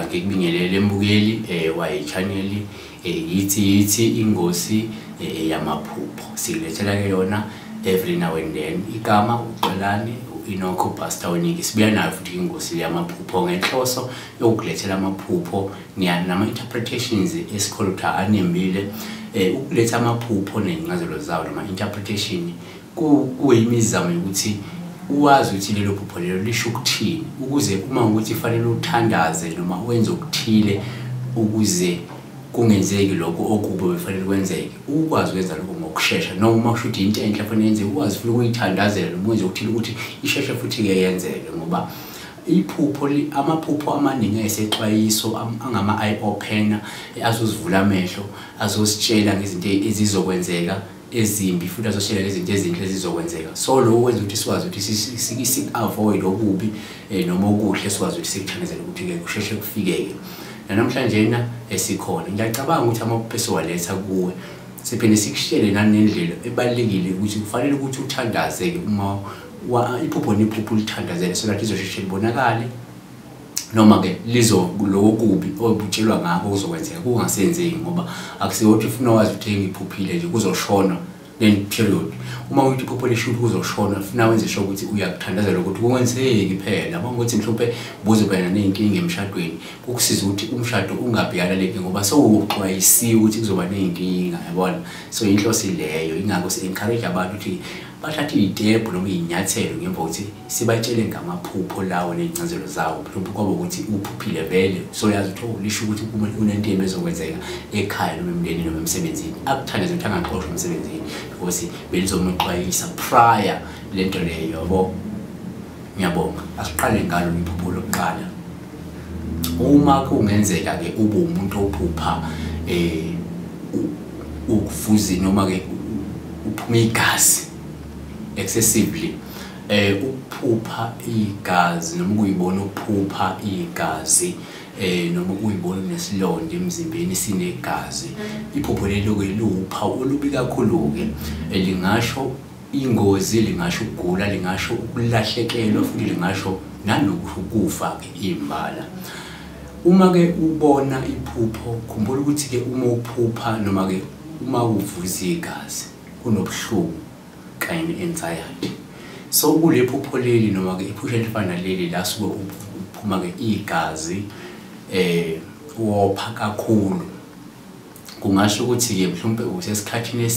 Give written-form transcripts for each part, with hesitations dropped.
Ngikubingelele mbukeli wayi-channel yithi ingosi yamaphupho. Sikulethela ke yona every now and then. Igama uXolani u-Enoch Pastor Weningi. Sibuya nayo futhi ingosi yamaphupho ngenhloso yokukulethela amaphupho nama-interpretations esikholwa ukuthi anembile. Ukuletha amaphupho ney'ncazelo zawo noma interpretation kuyimizamo yokuthi uwazi ukuthi lelo phupho lelo lisho ukuthini, ukuze uma ukuthi fanele uthandaze noma wenze okuthile ukuze kungenzeki lokho okubi befanele kwenzeke, ukwazi ukwenza lokho ngokushesha. Noma uma kusho ukuthi into enhle fanele yenzeke, ukwazi futhi ukuyithandazela noma wenze okuthile ukuthi isheshe futhi-ke yenzeke. Ngoba iphupho, amaphupho amaningi ayisexwayiso, angama-eye opener, azosivula amehlo, azositshela ngezinto ezizokwenzeka ezimbi, futhi azositshela ngezinto ezinhle ezizokwenzeka. So lokho kwenza ukuthi sikwazi ukuthi si-avoid okubi noma okuhle, sikwazi ukuthi sikuthandazele ukuthi-ke kusheshe kufikeke. Namhlanje esikhona, ngiyacabanga ukuthi amaphupho esiwaletha kuwe siphinde sikushele nanendlela ebalulekile ukuthi kufanele ukuthi uthandaze-ke uma iphupho nephupho ulithandazele so that lizosheshe libonakale, noma-ke lokho kubi obutshelwa ngakho kuzokwenzeka kungasenzeki. Ngoba akusiwo ukuthi ufuna wazi ukuthi ngiphuphile nje kuzoshona, then period. Uma uthi iphupho lisho ukuthi kuzoshona, funa wenze sure ukuthi uyakuthandazela ukuthi kungenzeki phela. Uma ukuthi mhlawumbe buzobhekana ney'nkinga emshadweni, kukusiza ukuthi umshado ungabhekana le nkinga ngoba sewuxwayisiwe ukuthi kuzoba ney'nkinga, yabona. So inhloso leyo, ingakho si-encourage abantu ukuthi bathathe iy'tebhu noma iy'nyathelo ngemva kokuthi sibatshele ngamaphupho lawo ney'ncazelo zawo. Mhlawumbe kwaba ukuthi uphuphile vele, so yazi ukuthi lisho ukuthi kunento embi ezokwenzeka ekhaya noma emndenini noma emsebenzini. Akuthandaze ukuthi angaxoshwa emsebenzini because belizomuxwayisa prior lento leyo, yabo. Ngiyabonga. Asiqale ngalo iphupho lokuqala. Uma kungenzeka-ke ube umuntu ophupha ukufuzi noma-ke uphuma igazi excessively, ukuphupha igazi noma ukuyibona ukuphupha igazi noma ukuyibona unesilonda emzimbeni sinegazi, iphupho lelo-ke liwuphawu olubi kakhulu-ke. Lingasho ingozi, lingasho ukugula, lingasho ukulahlekelwa, futhi lingasho nanokusho ukufa-ke imbala. Uma-ke ubona iphupho, khumbula ukuthi-ke uma uphupha noma-ke uma uvuza igazi kunobuhlungu kanye ne-anxiety. So kule phupho leli noma-ke iphupho elifana naleli la suke uphuma-ke igazi wopha kakhulu, kungasho ukuthi-ke mhlawumbe usesikhathini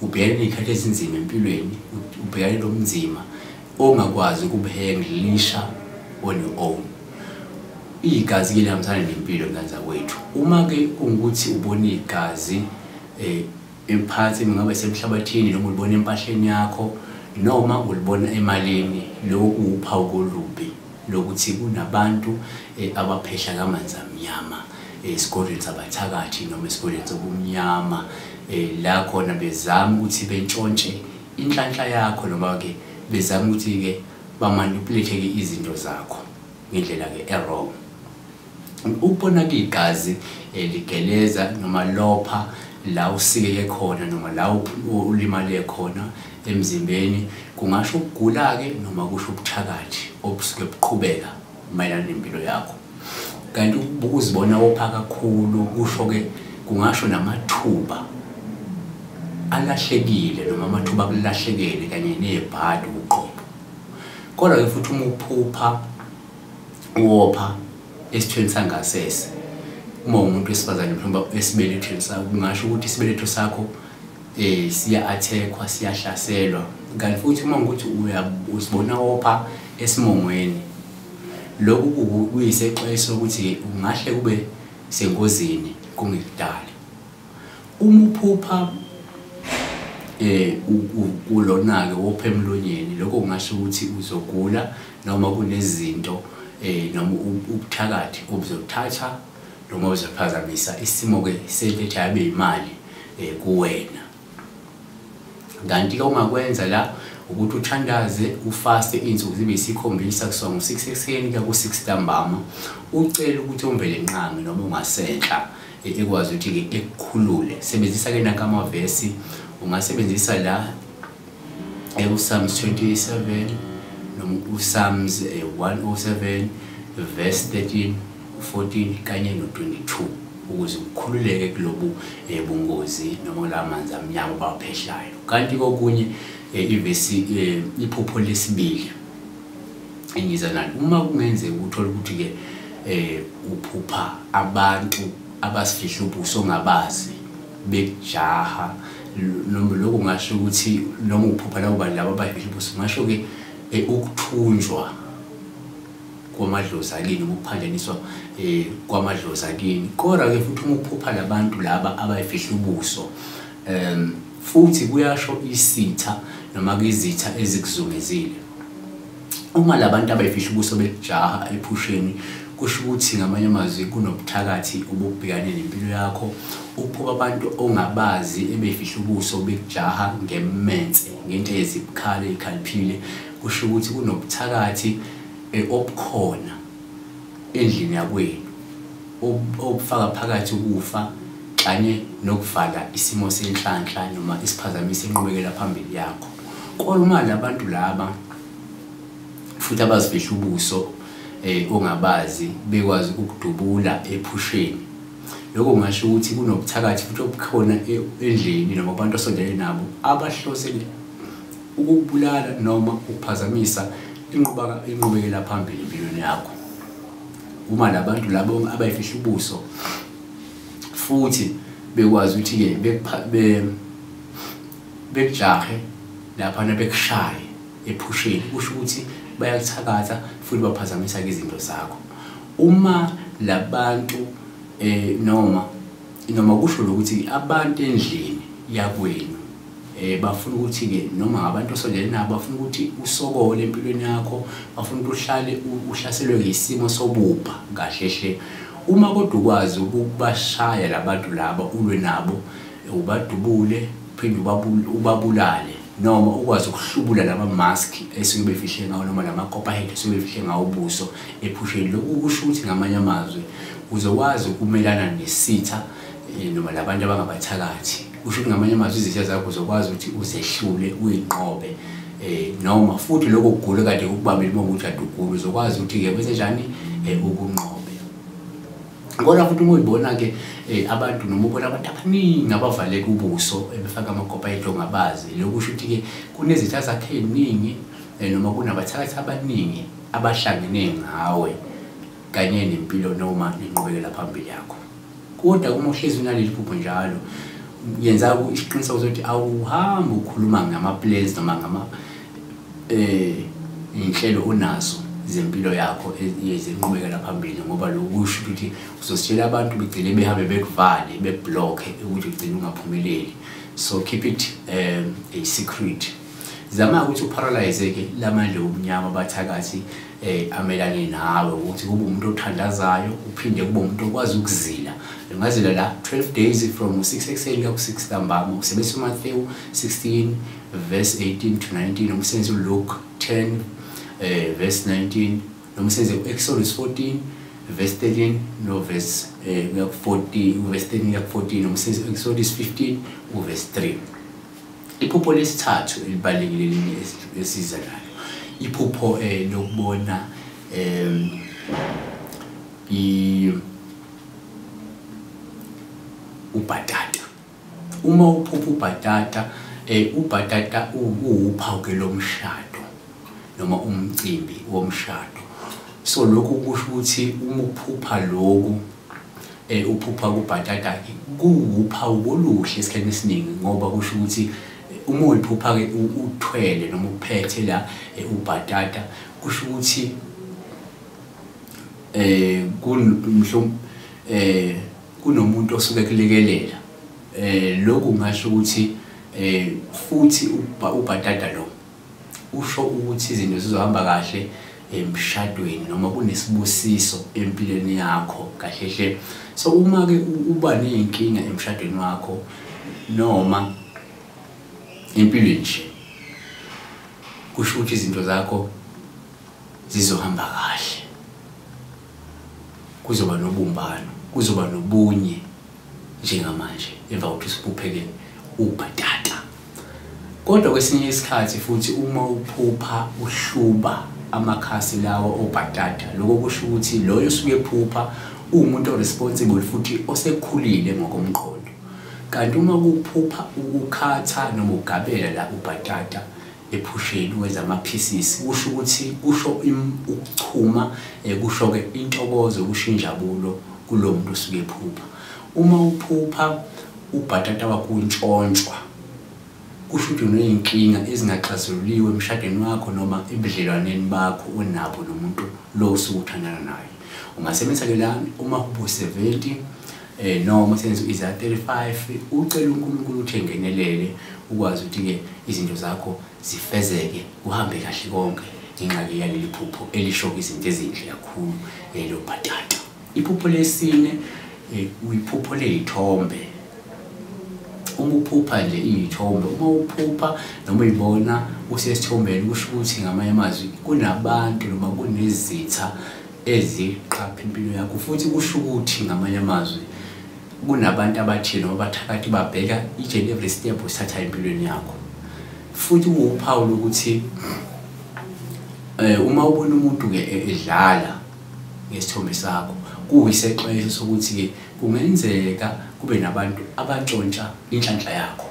ubhekane ney'khathi ezinzima empilweni, ubhekane nobunzima ongakwazi ukubuhandlisha on your own. Igazi-ke lihambisana nempilo ngane zakwethu. Uma-ke kungukuthi ubona igazi emphathi, ngabe semhlabathini noma ulibona empahleni yakho noma ulibona emalini, lokhu kuwuphawu olubi lokuthi kunabantu abaphehla kamanzi amnyama esigodlweni sabathakathi noma esigodlweni sobumnyama, la khona bezama ukuthi bentshontshe inhlanhla yakho noma-ke bezama ukuthi-ke bamanipulate-ke izinto zakho ngendlela-ke e-wrong. Ukubona-ke igazi ligeleza noma lopha la usikeke khona noma la ulimale khona emzimbeni, kungasho ukugula-ke noma kusho ubuthakathi obusuke buqhubeka mayelana nempilo yakho. Kanti ukuzibona wopha kakhulu kusho-ke kungasho namathuba alahlekile noma amathuba akulahlekele kanye nebhadi uqobo. Kodwa-ke futhi uma uphupha wopha esithweni sangasese, uma umuntu wesifazane mhlawumbe esibelethweni sakho, kungasho ukuthi isibeletho sakho siya-attack-wa, siyahlaselwa. Kanti futhi uma ukuthi usibona wopha esimongweni, lokhu kuyisexwayiso ukuthi ungahle kube sengozini kungekudala. Uma uphupha kulona-ke wopha emlonyeni, lokho kungasho ukuthi uzogula noma kunezinto noma ubuthakathi obuzothatha noma uzophazamisa isimo-ke sento ethi abe imali kuwena. Kanti-ke ongakwenza la ukuthi uthandaze, ufaste iy'nsuku zibe yisikhombisa kusuka ngo-6 ekuseni kuya ku-6 ntambama, ucele ukuthi uMvelinqangi noma ungasenhla ekwazi ukuthi-ke ekukhulule. Sebenzisa-ke nanka amavesi, ungasebenzisa la uPsalms 27 noma uPsalms 107 verse 13 u-14 kanye no-22 ukuze ukhululeke kulobu bungozi noma la manzi amnyama bawaphehlayo. Kanti kokunye ivesi iphupho lesibili engiza nalo, uma kungenzeka uthola ukuthi ke uphupha abantu abasifihla ubuso ongabazi bekujaha, noma lokho ngasho ukuthi noma uphupha labo bantu laba abafihla ubuso, ngasho ke ukuthunjwa kwamadlozi akini, ukuphanjaniswa kwamadlozi akini. Kodwa ke futhi uma uphupha labantu laba abayifihla ubuso, futhi kuyasho isitha noma izitha ezikuzungezile. Uma labantu abayifihla ubuso bekujaha ephusheni, kusho ukuthi ngamanye amazwi kunobuthakathi obubhekane nempilo yakho. Uphupha abantu ongabazi ebefihla ubuso bekujaha ngemmense, ngento ezibukhali ezikhaliphile, kusho ukuthi kunobuthakathi obukhona endlini yakwenu obufaka phakathi ukufa kanye nokuvala isimo senhlanhla noma isiphazamisa inqubekela phambili yakho. Kodwa uma labantu laba futhi abazifihla ubuso ongabazi bekwazi ukukudubula ephusheni, lokho kungasho ukuthi kunobuthakathi futhi obukhona endlini noma abantu osondelene nabo abahlosele ukukubulala noma ukuphazamisa inqubekela phambili empilweni yakho. Uma labantu labo abayifihla ubuso futhi bekwazi ukuthi ke bekujahe laphana bekushaye ephusheni, kusho ukuthi bayakuthakatha futhi baphazamisa izinto zakho. Uma labantu noma kusho ukuthi abantu endlini yakwenu bafuna ukuthi ke noma abantu osondelene nabo bafuna ukuthi usokole empilweni yakho, bafuna ukuthi uhlale uhlaselwe ngesimo sobubha kahle hle. Uma kodwa ukwazi ukubashaya labantu laba, ulwe nabo, ubadubule, uphinde ubabulale, noma ukwazi ukuhlubula lama mask esuke befihle ngawo noma lama copperhead esuke befihle ngawo ubuso ephusheni, lokhu kusho ukuthi ngamanye amazwi uzokwazi ukumelana nesitha noma labantu abangabathakathi. Kusho ukuthi ngamanye amazwi izitha zakho uzokwazi ukuthi uzehlule, uyinqobe, noma futhi lokho kugula kade ukubambile uma ukuthi adugula, uzokwazi ukuthi ke bese njani ukunqobe. Kodwa futhi uma uyibona ke abantu noma ubona abantu abaningi abavaleka ubuso ebefaka amakopa ongabazi, lokho kusho ukuthi ke kunezitha zakhe eziningi noma kunabathakathi abaningi abahlangene ngawe kanye nempilo noma nenqubekela phambili yakho. Kodwa uma uhlezi unaleli phupho njalo, yenza isiqiniseko sokuthi awuhambi ukhuluma ngama-plans noma ngama inhlelo onazo zempilo yakho yezinqubekela phambili, ngoba lokhu kusho ukuthi uzositshela abantu begcine behambe bekuvale, beblock-e ukuthi ugcine ungaphumeleli. So keep it a secret. Zama ukuthi uparalyze-ke lamandla obumnyama abathakathi amelane nawe, ukuthi kube umuntu othandazayo, uphinde kube umuntu okwazi ukuzila. Ungazila la 12 days from 6 ekuseni kuya ku-6 ntambama, usebenzisa uMathewu 16 verse 18 to 19, noma usebenzise uLuke 10 verse 19, noma usebenzise u-Exodus 14 verse 13 no verse 14, verse 13 kuya ku-14, noma usebenzise u-Exodus 15 uverse 3. Iphupho lesithathu elibalulekile elinye esiza nalo, iphupho lokubona ubhatata. Uma uphupha ubhatata, ubhatata uwuphawu ke lomshado noma umcimbi womshado. So lokhu kusho ukuthi uma uphupha lokhu uphupha kubhatata ke kuwuphawu oluhle esikhathini esiningi, ngoba kusho ukuthi uma uyiphupha ke uthwele noma uphethe la ubhatata, kusho ukuthi kunomuntu osuke kulekelela. Lokhu ngasho ukuthi futhi ubhatata lo usho ukuthi izinto zizohamba kahle emshadweni noma kunesibusiso empilweni yakho kahle hle. So uma ke uba nenkinga emshadweni wakho noma empilweni nje, kusho ukuthi izinto zakho zizohamba kahle, kuzoba nobumbano, kuzoba nobunye njengamanje emva kokuthi siphuphe ubhatata. Kodwa kwesinye isikhathi futhi uma uphupha uhluba amakhasi lawo obhatata, lokho kusho ukuthi loyo osuke ephupha uwumuntu o-responsible futhi osekhulile ngokomqondo. Kanti uma kuphupha ukukhatha noma ugabela la ubhatata ephusheni wenza ama-pieces, kusho ukuthi kusho ukuchuma, kusho-ke intokozo, kusho injabulo kulo muntu osuke ephupha. Uma uphupha ubhatata wakho untshontshwa, kusho ukuthi uney'nkinga ezingaxazululiwe emshadweni wakho noma ebudlelwaneni bakho onabo nomuntu lo osuke uthandana naye. Ungasebenzisa-ke la uMahubo 70 noma usebenzise u-Isaiah 35, ucele uNkulunkulu ukuthi engenelele ukwazi ukuthi-ke izinto zakho zifezeke, kuhambe kahle konke ngenxa-ke yaleli phupho elisho izinto ezinhle kakhulu lobhatata. Iphupho lesine uyiphupho ley'thombe. Uma uphupha nje iy'thombe, uma uphupha noma uyibona usesithombeni, kusho ukuthi ngamanye amazwi kunabantu noma kunezitha eziqapha impilo yakho, futhi kusho ukuthi ngamanye amazwi kunabantu abathile noma abathakathi babheka each and every step osithatha empilweni yakho. Futhi kuwuphawu lokuthi uma ubona umuntu-ke edlala ngesithombe sakho, kuyisexwayiso sokuthi-ke kungenzeka kube nabantu abantshontsha inhlanhla yakho,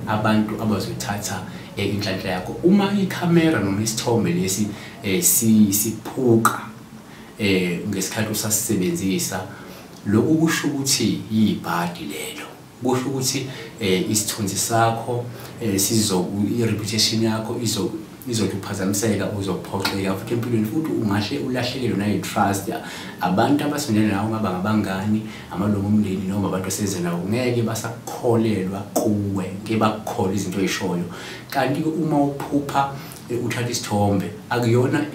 abantu abazothatha inhlanhla yakho. Uma ikhamera noma isithombe lesi siphuka ngesikhathi usasisebenzisa, lokhu kusho ukuthi yibhadi lelo, kusho ukuthi isithunzi sakho i-reputation yakho izothi uphazamiseka, uzophoxeka futhi empilweni, futhi ungahle ulahlekelwe nayi-trust. Abantu abasondelene nawe, ungaba ngabangani, amalungu omndeni noma abantu oseze nawo, ngeke basakukholelwa kuwe, ngeke bakukholwe izinto oyishoyo. Kanti-ke uma uphupha uthatha isithombe, akuyona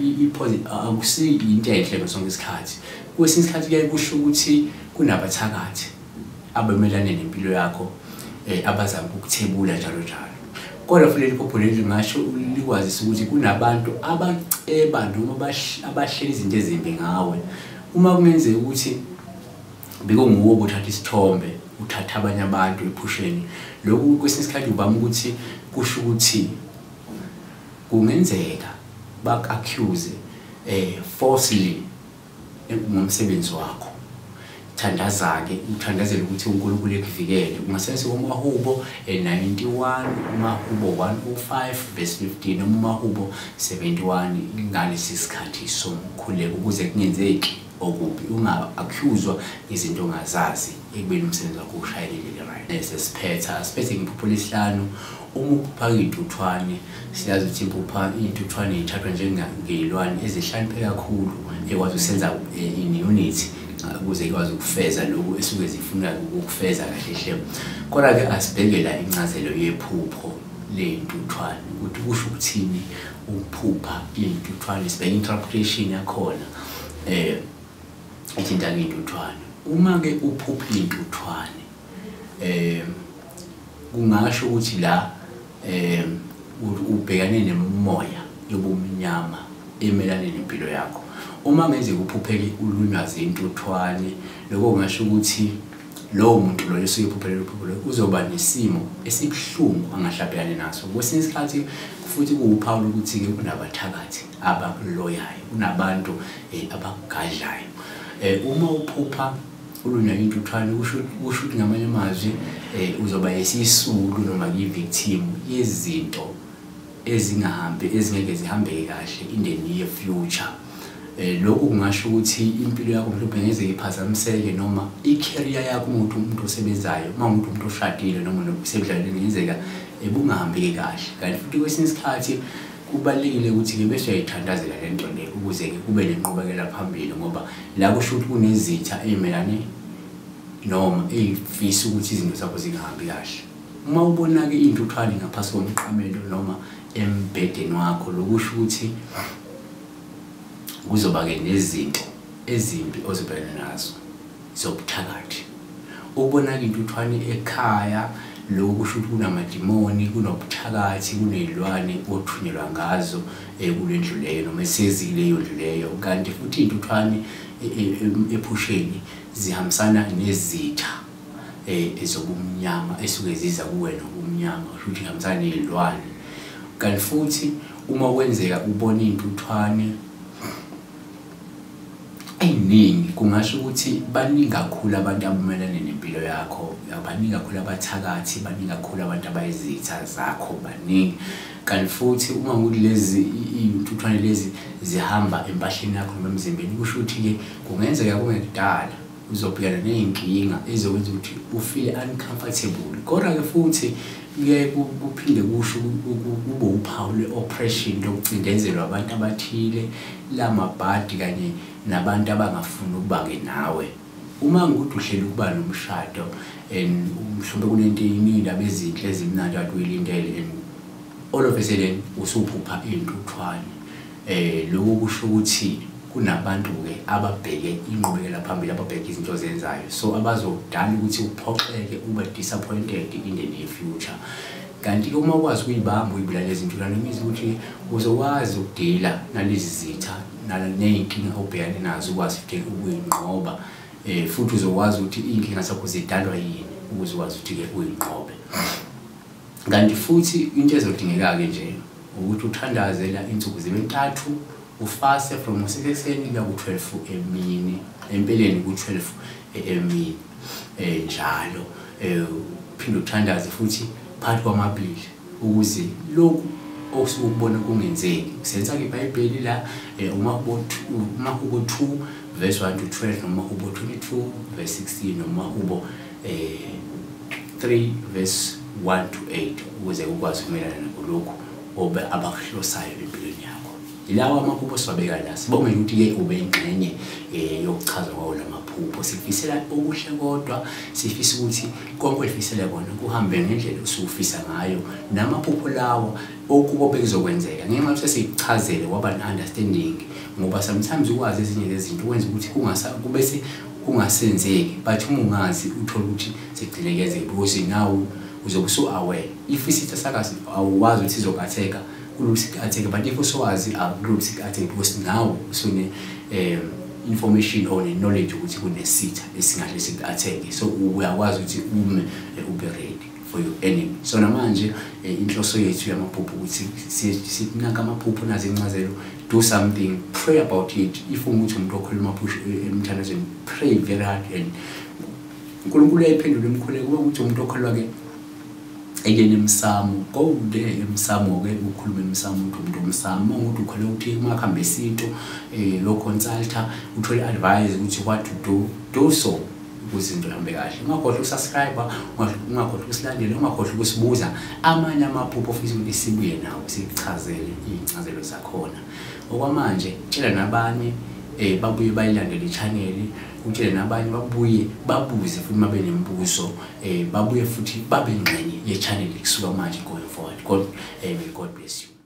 akusiyinto enhle ngaso sonke isikhathi. Kwesinye isikhathi kuyaye kusho ukuthi kunabathakathi abamelane nempilo yakho, abazama ukukuthebula njalo njalo. Kodwa futhi leli phupho leli lingasho likwazise ukuthi kunabantu abaceba noma abahlela izinto ezimbi ngawe. Uma kungenzeka ukuthi bekunguwe obuthatha isithombe uthatha abanye abantu ephusheni, lokhu kwesinye isikhathi uvama ukuthi kusho ukuthi kungenzeka baku-accuse falsely ngomsebenzi wakho. Thandaza-ke, uthandazele ukuthi uNkulunkulu ekuvikele. Ungasebenzisa uMahubo 91, uMahubo 105 verse 15 noma uMahubo 71 ngalesi sikhathi somkhuleko, ukuze kungenzeki okubi, unga-accuswa izinto ongazazi ekubeni umsebenzi wakho ushayelile right. Sesiphetha, siphethe ngephupho lesihlanu. Uma uphupha iy'ntuthwane, siyazi ukuthi iy'ntuthwane y'thathwa njengey'lwane ezihlakaniphe kakhulu, ekwazi ukusenza in unity ukuze ikwazi ukufeza lokhu esuke zifuna ukufeza kahle hle. Kodwa-ke asibheke la incazelo yephupho ley'ntuthwane ukuthi kusho ukuthini ukuphupha iy'ntuthwane, sibheke interpretation yakhona ethinta iy'ntuthwane. Uma-ke uphupha iy'ntuthwane kungasho ukuthi la ubhekane nemimoya yobumnyama emelane nempilo yakho. Uma kungenzeka uphupheke ulunywa zintuthwane, lokho kungasho ukuthi lowo muntu loyo osuke ephuphe lelo phupho lelo uzoba nesimo esibuhlungu angahlabelane naso. Kwesinye isikhathi futhi kuwuphawu lokuthi-ke kunabathakathi abakuloyayo, kunabantu abakugadlayo. Uma uphupha ulunywa intuthwane, kusho ukuthi ngamanye amazwi uzoba yisisulu noma yi-victim yezinto ezingahambi, ezingeke zihambeke kahle in the near future. Lokhu kungasho ukuthi impilo yakho mhlawumbe ngeze iphazamiseke, noma i-career yakho, uma umuntu osebenzayo, uma umuntu oshadile noma usebudlalweni, kungenzeka bungahambeki kahle. Kanti futhi kwesinye isikhathi kubalulekile ukuthi-ke bese uyayithandazela le nto le ukuze-ke kube nenqubekela phambili, ngoba la kusho ukuthi kunezitha ey'melane noma ey'fisa ukuthi izinto zakho zingahambi kahle. Uma ubona-ke iy'ntuthwane ngaphasi komqamelo noma embhedeni wakho, lokusho ukuthi kuzoba-ke nezinto ezimbi ozobhekana nazo zobuthakathi. Ukubona-ke intuthwane ekhaya, lokhu kusho ukuthi kunamadimoni, kunobuthakathi, kuney'lwane othunyelwa ngazo kule ndlu leyo noma esezikuleyo ndlu leyo. Kanti futhi iy'ntuthwane ephusheni zihambisana nezitha ezobumnyama esuke ziza kuwena ubumnyama, kusho ukuthi ihambisana ney'lwane. Kanti futhi Uma kwenzeka ubona intuthwane eyiningi, kungasho ukuthi baningi kakhulu abantu abamelene nempilo yakho, baningi kakhulu abathakathi, baningi kakhulu abantu abayizitha zakho, baningi. Kanti futhi uma ukuthi lezi iy'ntuthwane lezi zihamba empahleni yakho noma emzimbeni, kusho ukuthi-ke kungenzeka kungekudala uzobhekana ney'nkinga ezokwenza ukuthi ufile uncomfortable. Kodwa-ke futhi kuyaye kuphinde kusho kube uphawu lwe-oppression, lokucindezelwa abantu abathile, lamabhadi kanye nabantu abangafuni ukuba-ke nawe. Uma ngukuthi uhlela ukuba nomshado and mhlawumbe kunento iy'ndaba ezinhle ezimnandi kade uyilindele, and all of a sudden usuphupha iy'ntuthwane, lokhu kusho ukuthi kunabantu-ke ababheke inqubekela phambili, ababheke izinto ozenzayo, so abazodala ukuthi uphoxeke, ube disappointed in the near future. Kanti-ke uma ukwazi ukuyibamba uyibulale lezi zinto, means ukuthi uzokwazi ukudila nalezi zitha ney'nkinga obhekane nazo, ukwazi futhi ukuyinqoba, futhi uzokwazi ukuthi iy'nkinga zakho zidalwa yini ukuze ukwazi ukuthi-ke uyinqobe. Kanti futhi into ezodingeka-ke nje ukuthi uthandazela insuku zibe 3, ufase from 6 ekuseni kuya ku-12 emini, empeleni ku-12 emini njalo. Uphinde uthandaze futhi phakathi kwamabili ukuze lokhu osuke ukubona kungenzeki. Kusenza-ke iBhayibheli la, uMahubo 2 verse 1 to 12, noma Hubo 22 verse 16, noma Hubo 3 verse 1 to 8, ukuze ukwazi ukumelana nakho lokhu abakuhlosayo empilweni yakho. Yilawa amaphupho siwabeka la. Sibonge ukuthi-ke ube ingxenye yokuchaza kwawo la maphupho. Sifisela okuhle, kodwa sifisa ukuthi konke olifisela kona kuhambe ngendlela osufisa ngayo, namaphupho lawo okubo bekuzokwenzeka ngenxa yokuthi sesikuchazele waba ne-understanding. Ngoba sometimes ukwazi ezinye zezinto kwenza ukuthi kubese kungasenzeki, but uma ungazi uthole ukuthi sekugcine kuyenzeka, because now uzobe usu-aware. If isitha sakho awukwazi ukuthi sizoku-attack-a, kulula ukuthi, but if usuwazi akulula ukuthi ku-attack-e, because now usune information or ne-knowledge ukuthi kunesitha esingahle siku-attack-e, so uyakwazi ukuthi ume ube ready for your enemy. So namanje inhloso yethu yamaphupho ukuthi sinaka amaphupho nazi incazelo, do something, pray about it. If ungukuthi umuntu okhuluma emthandazweni, pray very hard and uNkulunkulu uyayiphendula imikhuleko. Kuba ukuthi umuntu okholwa-ke ekuyena emsamo, go there emsamo-ke, ukhulume emsamo, ukuthi umuntu omsamo, ukuthi ukholwe ukuthi uma kuhambe isinto lo consulta, uthole advice ukuthi what to do, do so ukuze izinto zihambe kahle. Ungakhohlwa ukusubscribe, ungakhohlwa ukusilandela, ungakhohlwa ukusibuza amanye amaphupho ofisa ukuthi sibuye nawo, sikuchazele iy'ncazelo zakhona. Okwamanje tshela nabanye babuye bayilandele i-channel, utshele nabanye babuye babuze futhi mabe nemibuzo, babuye futhi babe ingxenye ye-channel kusuka manje going forward. God, may God bless you.